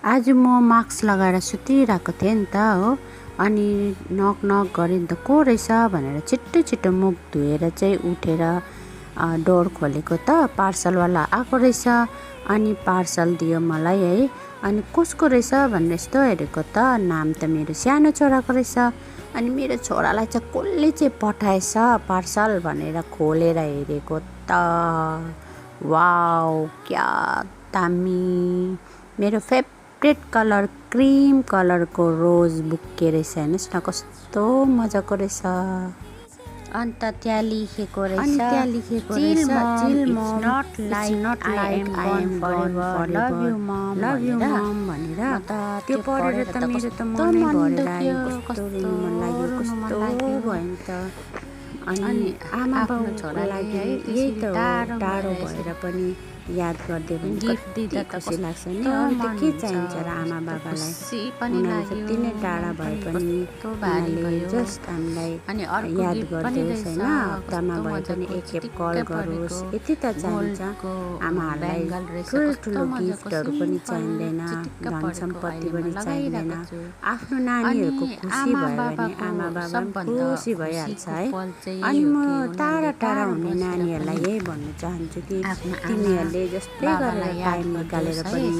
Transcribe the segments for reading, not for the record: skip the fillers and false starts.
आज म मास्क लगाएर सुतिरहेको थिएँ नि त हो। अनि नक नक गरेँ नि त को रहेछ भनेर छिट्टो मुख धोएर चाहिँ उठेर डोर खोलेको त पार्सलवाला आएको रहेछ। अनि पार्सल दियो मलाई है। अनि कसको रहेछ भनेर यस्तो हेरेको त नाम त मेरो सानो छोराको रहेछ। अनि मेरो छोरालाई चाहिँ कसले चाहिँ पठाएछ पार्सल भनेर खोलेर हेरेको त वाउ क्या दामी, मेरो फेभरेट कलर क्रीम कलरको रोज बुके रहेछ। हेर्नुहोस् न कस्तो मजाको रहेछ। अन्त त्यहाँ लेखेको रहेछ लभ यु मम भनेर। त्यो पढेर त मेरो त मनै भरेर आयो, कस्तो मन लाग्यो कस्तो भयो नि त। अनि आमा बाउको लागि यही त हो, टाढो भएर पनि याद गरिदियो भने गिफ्ट दिँदा खुसी लाग्छ नि। अरू त के चाहिन्छ र आमा बाबालाई, उनीहरू जति नै टाढा भए पनि उनीहरूले जस्ट हामीलाई याद गरिदियोस् होइन। हप्तामा भए पनि एकखेप कल गरोस्, यति त चाहिन्छ। आमाहरूलाई ठुलो गिफ्टहरू पनि चाहिँदैन, धन सम्पत्ति पनि चाहिँदैन। आफ्नो नानीहरूको खुसी भयो भने आमा बाबा पनि खुसी भइहाल्छ है। अनि म टाढा हुने नानीहरूलाई यही भन्न चाहन्छु कि तिमीहरूले जस्तै गरेर टाइम निकालेर पनि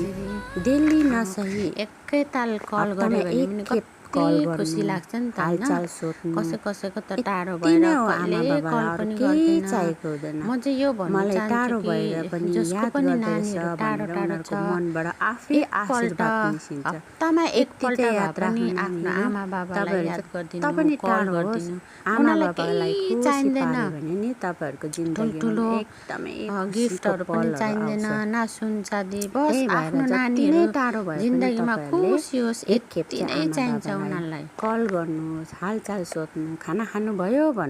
डेली नसही एकैताल कल गर्यो भने एकखेप कल खुसी लाग्छ नि त। हालचाल सोध्नु कसैको त टाढो भएर आमा बाबालाई केही चाहिएको हुँदैन। म चाहिँ यो भन्न चाहन्छु कि जसको पनि नानीहरू टाढो छ मनबाट आफै आशीर्वाद निस्किन्छ। हप्तामा एकपल्ट यात्रा आफ्नो आमा बाबालाई याद गरिदिनु, तपाईँ टाढो गरिदिनु। आमा बाबालाई चाहिँदैन भने नि तपाईहरुको जिन्दगीमा एकदमै गिफ्टहरू पनि चाहिँदैन, ना सुन चाँदी, बस आफ्नो नानीहरू टाढो भयो जिन्दगीमा खुसी होस् एकखेप नै चाहिन्छ उनीहरूलाई। कल गर्नुहोस्, हालचाल सोध्नु, खाना खानु भयो भन्नु।